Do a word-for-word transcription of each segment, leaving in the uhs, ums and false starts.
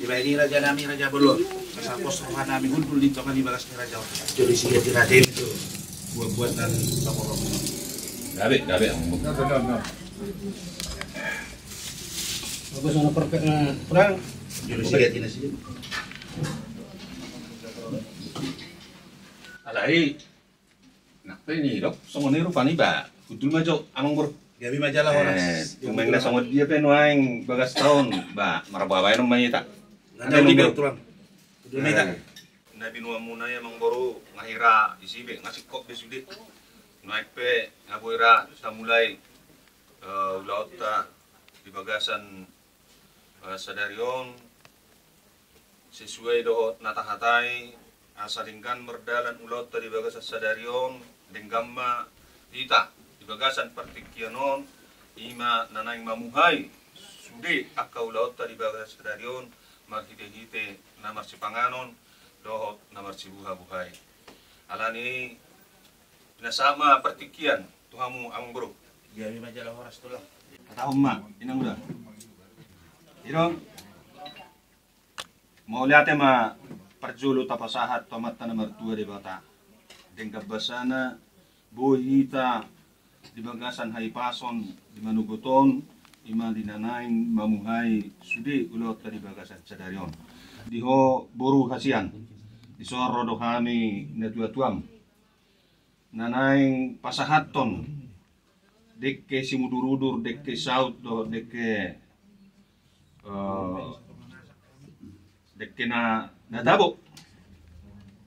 Dibahen i raja nami, raja bolon, asa pos roha nami hundul di tonga ni bagas ni raja on. Jolo sigati raja i tu buat-buatan pangorok. Gabe, gabe, amang. Bagus, ono perfect na kurang. Jolo sigati na sini. Alai. Nang pe nidok songon i rupani ba, hundul ma jo amang boru. Gabe ma jala horas. Eh, tumeng na songon dia pe nuaeng bagas taon ba, marbabaen ma hita. Nang pe amang boru. Tulang. Hundul ma hita. Eh. Na binoanmuna i amang boru, nga hira disi be, nga singkop be sude. Nuaeng pe nga boi ra samulai, eh, ulaonta di bagasan, eh, sadari on. Sesuai dohot na tahatai, asa denggan mardalan ulaonta di bagasan sadari on, denggan ma hita di bagasan partingkian on, i ma na naeng mamuhai sude angka ulaonta di bagasan sadari on, marhite-hite na marsipanganon dohot na marsibuha-buha i. Alani i, pinasahat ma partingkian tu hamu amang boru. Gabe ma jala horas tulang. Hatahon ma, inang uda. Inang. Mauliate ma parjolo tapasahat tu Amanta na martua Debata. Denggan basana boi hita di bagasan hahipason di manogot on, i ma di na naeng mamuhai sude ulaonta di bagasan sadari on. Di ho boru hasian, dison ro do hami natua-tuam. Na naeng pasahathon dengke simudur-udur, dengke saut dohot dengke, eh, dengke na, na tabo.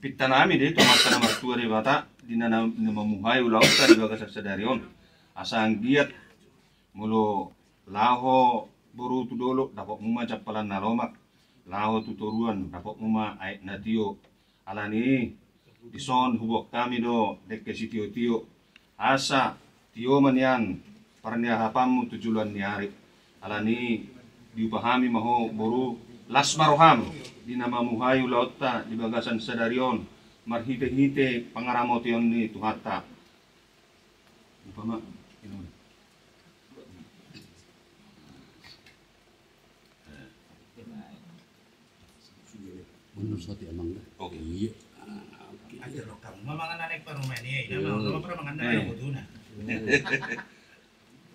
Pinta nami do i tu Amanta na martua Debata di na, na, na mamuhai ulaonta di bagasan sadari on. Asa anggiat molo laho boru tu dolok, dapotmu ma jampalan na lomak, laho tu toruan, dapotmu ma aek na tio. Alani i, dison huboan hami do dengke sitio-tio, asa tio ma nian parniahapanmu tu joloan ni ari. Alani i, diupa hami ma ho boru, las ma roham di na mamuhai ulaonta di bagasan sadari on, marhite-hite pangaramotion ni Tuhanta. Upa ma. Mundur soti amang da. Oke. Iya. Ah, oke. Ajar lo kamu. Mama kan anak parumaen i, ya, mama pernah mangan anak botuna.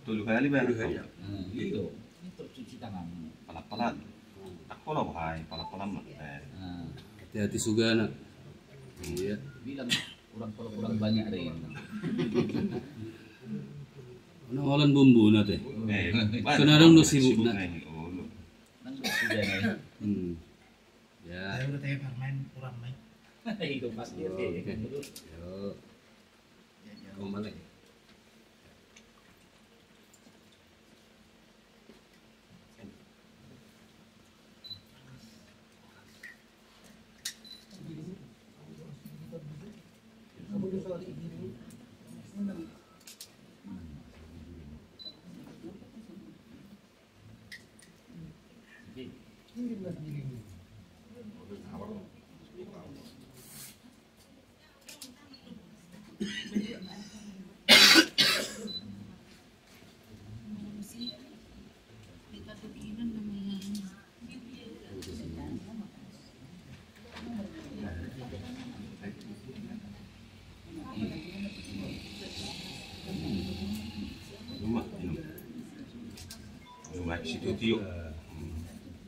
Tolu hali ba. Tolu hali. Hmm, iya. Itu cuci tangan. Palat-palat. Tak pola bahai, palat-palat mah. Hati-hati sugana. Iya. Bilang kurang, kalau kurang banyak deh. Nang holan bumbuna te. Eh, kan adong do sibukna. Nang do sugana. Hmm. Ya. Saya udah tanya permen kurang main. Itu pasti. Oke. Yo. Kau mana?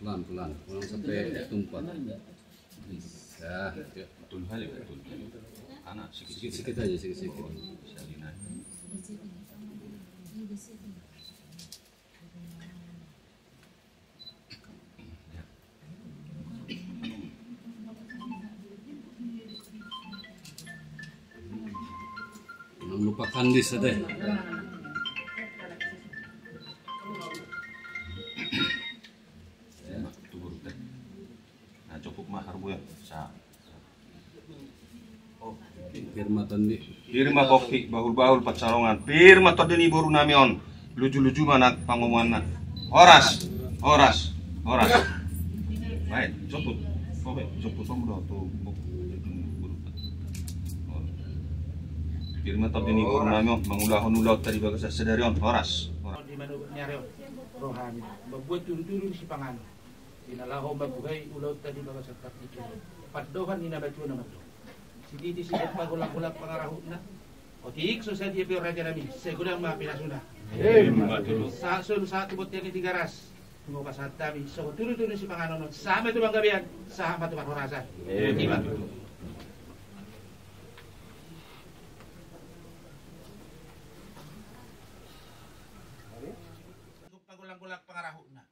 Pelan, pelan. Jangan sampai tumpah. Bisa. Betul kali, betul. Anak sikit-sikit aja, sikit-sikit. Bisa dinaik. Jangan lupa kandis, teh. Nah, cukup mah harbu ya. Sa. Pir ma tondi. Pir ma pongki, bahul-bahul pansalongan. Pir ma tondi ni boru nami on. Luju-luju ma nang pangomoanna. Horas, horas, horas. Baik, joput. Oke, joput om do tu. Pir ma tondi ni boru nami on. Mangulahon ulaonta di bagasan sadari on. Horas, horas. Di manogot ni ari on. Rohami. Mambuat tudu-tudu ni sipanganon. Di na laho mambuhai ulaonta di bagasan partingkian on. Pandohan ni na matua na mandok: Sititi sigompa, golanggolang pangarahutna. Otik so sadia pe on, rajanami, sai godang ma pinasuna. Emma tutu. Sahat solu, sahat tu bontean ni Tigaras. Nunga pasahat hami songon tudutudu ni sipanganon on, sahat ma tu panggabean, sahat ma tu parhorasan. Emma tutu. Sigompa, golanggolang pangarahutna.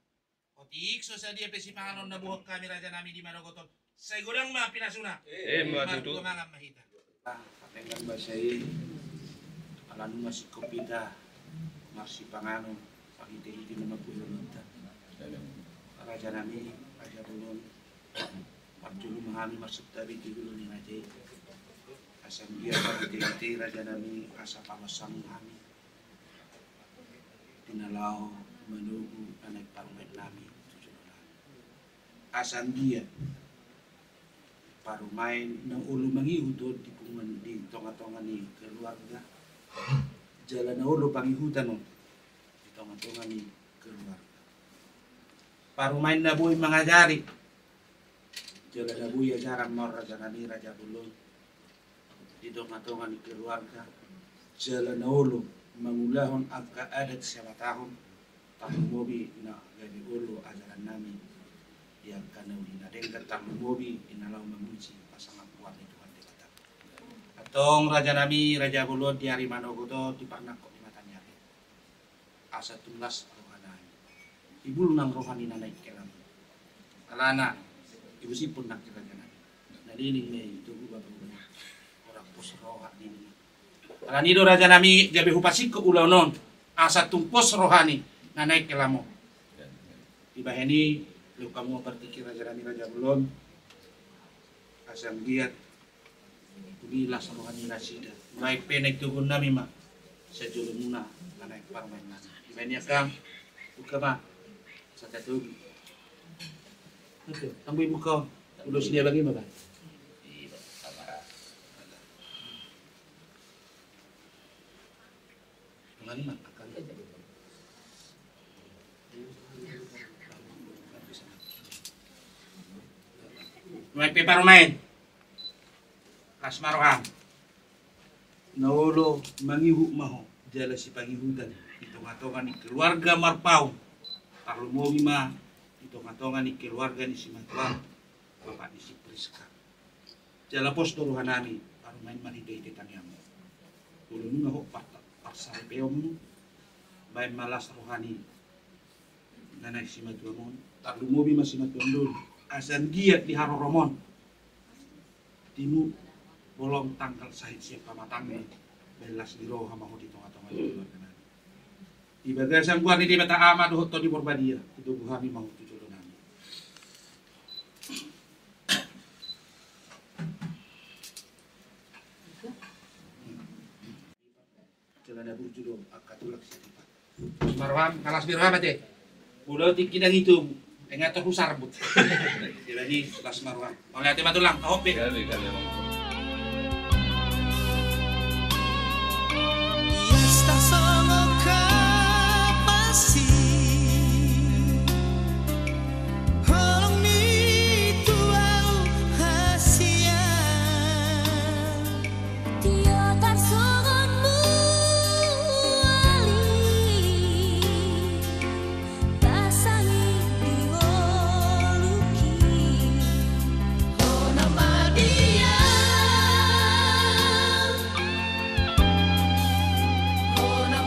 Otik so sadia pe sipanganon na boan hami, rajanami, di manogot on, sai godang ma pinasuna. Emma tutu. Martua mangan ma hita. Pardenggan basa i, ala nunga singkop hita marsipanganon marhitehite na mambuhai ulaonta, rajanami, raja bolon, parjolo ma hami marsantabi tu jolo ni raja i. Asa anggiat marhitehite, rajanami, asa paloas hamu hami di na laho manogu na naeng parumaennami tu jolo nami. Asa anggiat parumaen na olo mangihut on di punguan, di tongatonga ni keluarga, jala na olo pangihutan on di tongatonga ni keluarga. Parumaen na boi mangajari, jala na boi ajaran ma on, rajanami, raja bolon, di tongatonga ni keluarga, jala na olo mangulahon angka adat sihabatahon, tarlumobi na gabe olo ajarannami di angka na uli na denggan, tarlumobi di na laho mamuji pasangaphon ni Tuhan Debata. Antong, rajanami, raja bolon, di ari manogot on, di parnangkok ni mataniari, asa tung las rohanami, ibul nang roha ni na naeng hela on. Alana, ibusipun nang hela, rajanami. Na leleng ma i, togu bapa ulaon, orang pos roha ni. Alani do, rajanami, gabe hupasingkop ulaon on, asa tung pos roha ni na naeng hela on. Dibahen i, lehon hamu ma partingki, rajanami, raja bolon, asa anggiat tung las roha ni nasida. Mulai pe naeng toguonnami ma sian jolomuna na naeng parumaennami. Dibahen i, angkang, buka ma, asa tatogu. Oke, tanggo i buka on. Ulos ni abang i ma, Bang. Nuaeng pe, parumaen, las ma roham. Na olo mangihut ma ho jala sipangihutan di tongatonga ni keluarga Marpaung, tarlumobi ma di tongatonga ni keluarga ni simatuam, bapak ni si Priska. Jala pos do rohanami, parumaen, marhitehite tangiangmu. Molo nunga hot par-, parsaripeonmu, baen ma las roha ni na naeng simatuam on, tarlumobi ma simatuam doli, asa anggiat di harorom on, timu, bolon, tanggal sahit sian pamatangna, baen las ni roha ma ho di tongatonga ni keluarganami. Di bagasan goar ni Debata Ama dohot Tondi Porbadia, itogu hami ma ho tu jolonami. Celana burju do angka tulang sitipa. Las ma roham, las ni roham ate. Molo tingki ndang itogu, ingathon husarbut. Jadi las ma roham. Mauliate ma tulang, tahope. Kali, kali. Holong ni tuau hasian, tio tarsongon muali, pasangi di ngoluki. Hona ma dia, hona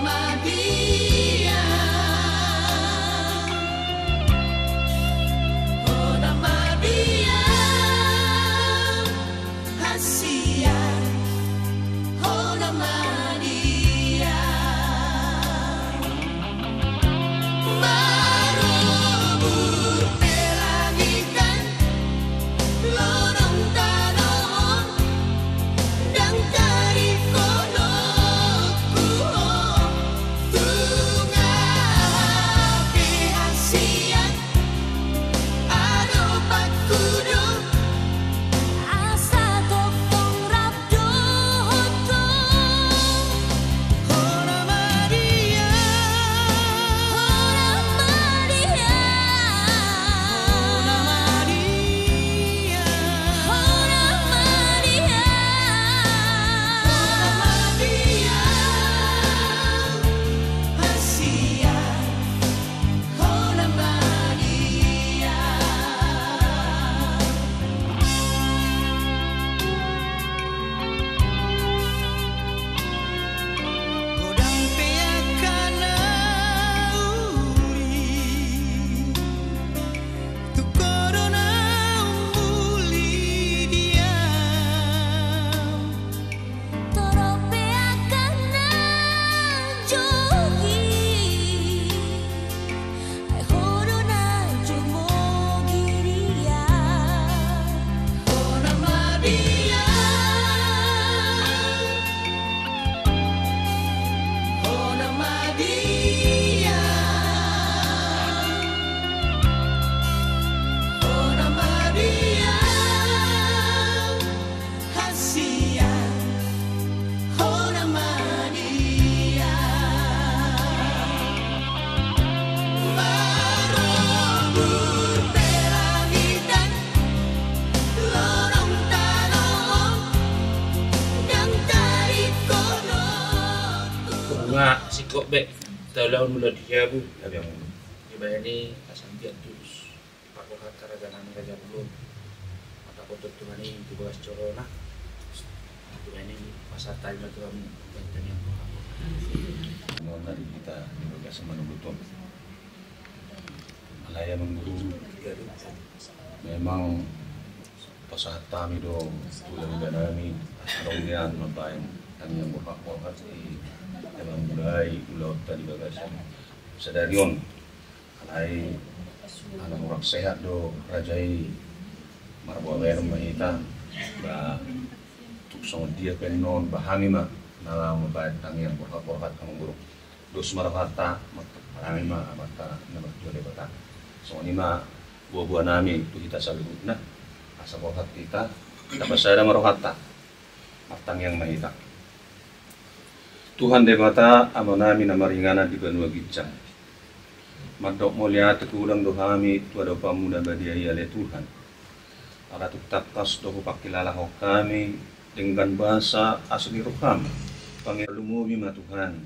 Be, taulahon ulaon di jabu. Gabe hamu. Dibahen i asa anggiat tulus parborhat harajaon nami raja bolon. Matapothon Tuhan i tu bagas joro-Na. Dibahen i pasahat hami ma tu hamu. Tangiang ma hamu. Nuaeng ma di hita di bagasan manogot on. Alai amangboru, memang pasahat hami do tu hulahula nami, asa adong nian mambahen tangiang borhat-borhat i, dalam mulai ulaonta di bagasan sadari on. Alai ala hurang sehat do raja i, marboa berem ma hita, ba tung songon dia pe annon, ba hami ma na laho mambahen tangiang borhat-borhat, amangboru. Dos ma rohanta, martangiang ma Amanta na martua Debata. Songon i ma boa-boa nami tu hita saluhutna, asa borhat hita, tapasada ma rohanta. Martangiang ma hita. Tuhan Debata, Ama nami na maringanan di banua ginjang, mandok mauliate hudang do hami tu adopanMu na badia i, ale Tuhan. Ala tung tangkas do hupangkilalahon hami denggan basa asi ni rohaM. Pangido, lumobi ma Tuhan,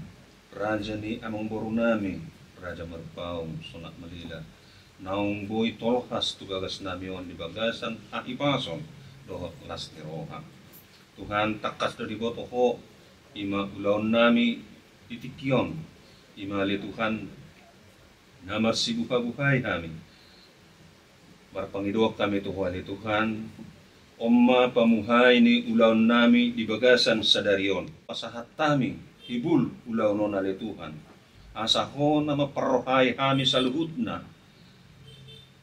raja ni amangboru nami, Raja Marpaung Sonak Malila, naung boi tolhas tu bagas nami on di bagasan hahipason dohot las ni roha. Tuhan, tangkas do diboto Ho i ma ulaon nami di tingki on, i ma ale Tuhan na marsibuha-buhai hami. Marpangidoan hami tu Ho ale Tuhan, on ma pamuhai ni ulaon nami di bagasan sadari on. Pasahat hami hibul ulaon on ale Tuhan, asa Ho na mamparrohai hami saluhutna,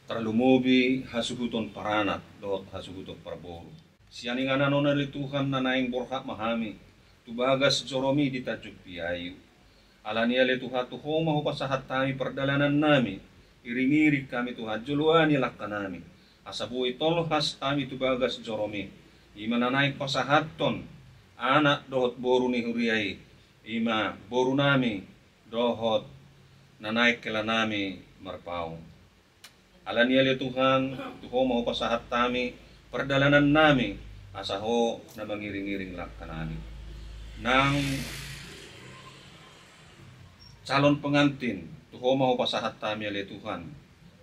tarlumobi hasuhuton paranak dohot hasuhuton parboru. Sian inganan on ale Tuhan na naeng borhat ma hami tu bagas joroMi di Tanjung Piayu. Alani i ale Tuhan, tu Ho ma hupasahat hami pardalanan nami, iring-iring hami Tuhan joloani langka nami, asa boi tolhas hami tu bagas joroMi. I ma na naeng pasahathon anak dohot boru ni huria i, i ma boru nami dohot na naeng hela nami Marpaung. Alani i ale Tuhan, tu Ho ma hupasahat hami pardalanan nami, asa Ho na mangiring-iring langka nami. Nang calon pengantin, tu Ho ma hupasahat hami ale Tuhan,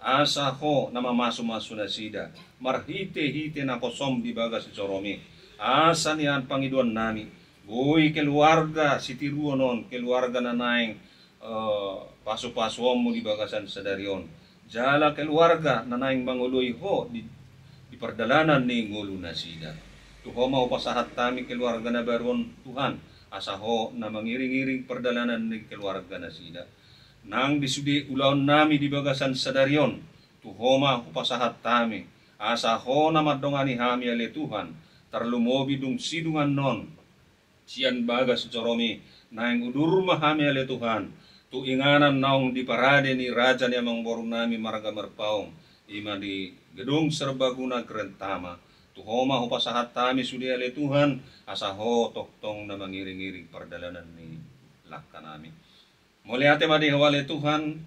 asa Ho na mamasu-masu nasida marhite-hite naposoM di bagas joroMi, asa nian pangidoan nami, boi keluarga sitiruon on, keluarga na naeng eh, pasu-pasuonMu di bagasan sadari on, jala keluarga na naeng mangoloi Ho di, di pardalanan ni ngolu nasida. Tu Ho ma hupasahat hami keluarga na baru on Tuhan, asa Ho na mangiring-iring pardalanan ni keluarga nasida. Nang di sude ulaon nami di bagasan sadari on, tu Ho ma hupasahat hami, asa Ho na mandongani hami ale Tuhan, tarlumobi dung sidung annon. Sian bagas joroMi naeng udur ma hami ale Tuhan, tu inganan naung diparade ni raja ni amangboru nami marga Marpaung, i ma di Gedung Serbaguna Grand Tama. Tu Ho ma hupasahat hami sude ale Tuhan, asa Ho tongtong na mangiring-iring pardalanan ni langka nami. Mauliate ma di Ho ale Tuhan,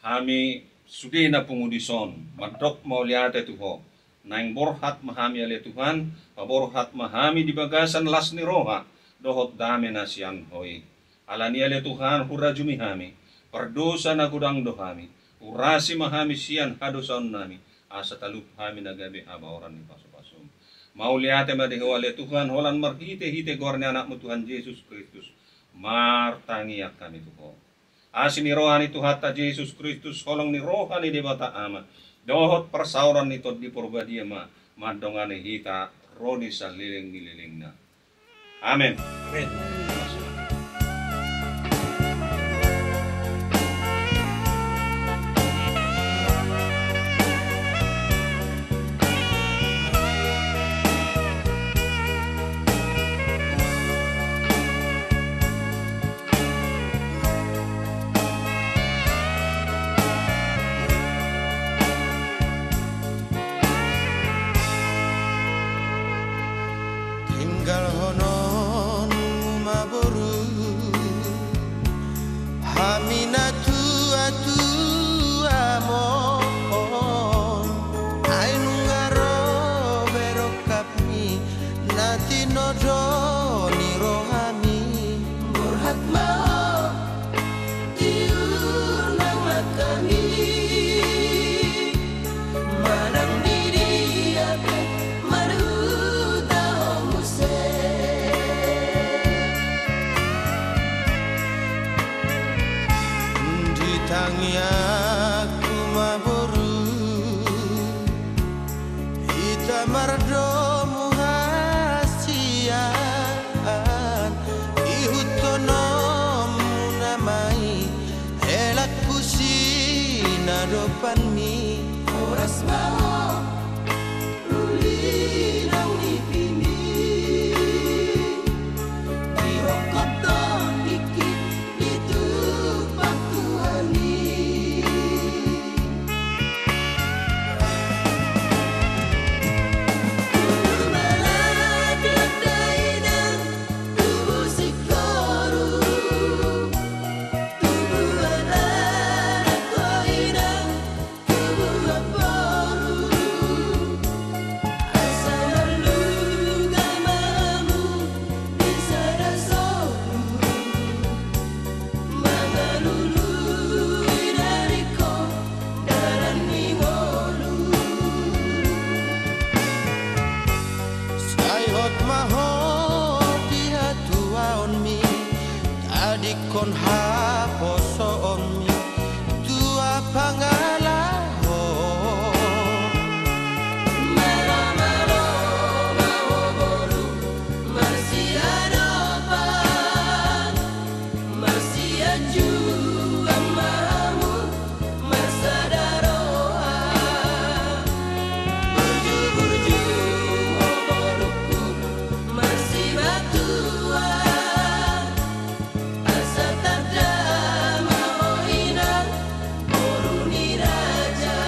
hami sude na pungu dison, mandok mauliate tu Ho. Naeng borhat ma hami ale Tuhan, paborhat ma hami di bagasan las ni roha dohot dame na sian Ho i. Alani i ale Tuhan, hurajumi hami, pardosa na godang do hami, urasi ma hami sian hadosaon nami, asa talup hami na gabe habaoran ni pasu-pasuM. Mauliate ma di Ho ale Tuhan, holan marhite-hite goar ni AnakMu Tuhan Jesus Kristus, martangiang hami tu Ho. Asi ni roha ni Tuhanta Jesus Kristus, holong ni roha ni Debata Ama, dohot parsaoran ni Tondi Porbadia ma mandongani hita ro di saleleng ni lelengna. Amen. Amen. Tinggalhononmu ma boru, hami na tua-tua mon, ai nunga ro be rongkap na tinodo ni rohami. Borhat ma ho, Mardomu hasian, ihuthononmuna ma i, helangku sinadopanmi. Horas ma ho, uli nang nipimi, dihophop tingki ditupa Tuhan i. Tubu ma laklak dainang, tubu singkoru, tubu anak ho inang, tubu amangboru, asa marluga ma hamu di sada solu, mangalului na ringkot dalan ni ngolu. Sai hot ma ho di hatuaonmi, tadingkon haposoonmi, tua pangalaho. Malo-malo ma ho boru, marsiadopan, marsianjuan ma hamu, marsada roha. Burju-burju ho borungku, marsibatuan, asa tanda ma ho inang, boru ni raja.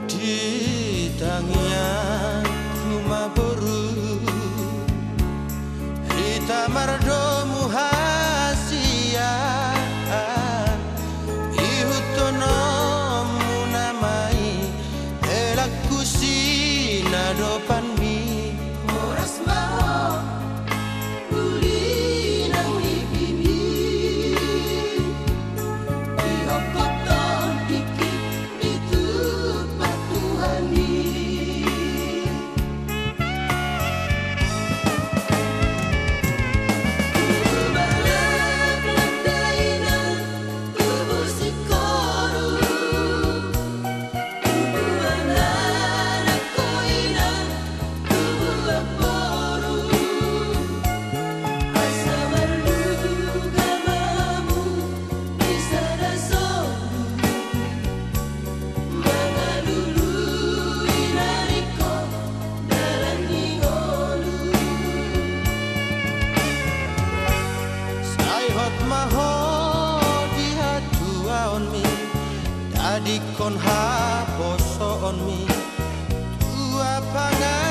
Di tangiangku ma boru, hita mardomu hasian, ihuthononmuna ma i, helangku sinadopanmi. Horas ma ho, uli nang nipimi, dihophop tingki ditupa Tuhan i. Tubu ma laklak dainang, tubu singkoru, tubu anak ho inang, tubu amangboru, asa marluga ma hamu di sada solu, mangalului na ringkot dalan ni ngolu. Sai hot ma ho di hatuaonmi, tadingkon haposoonmi, tua pangalaho.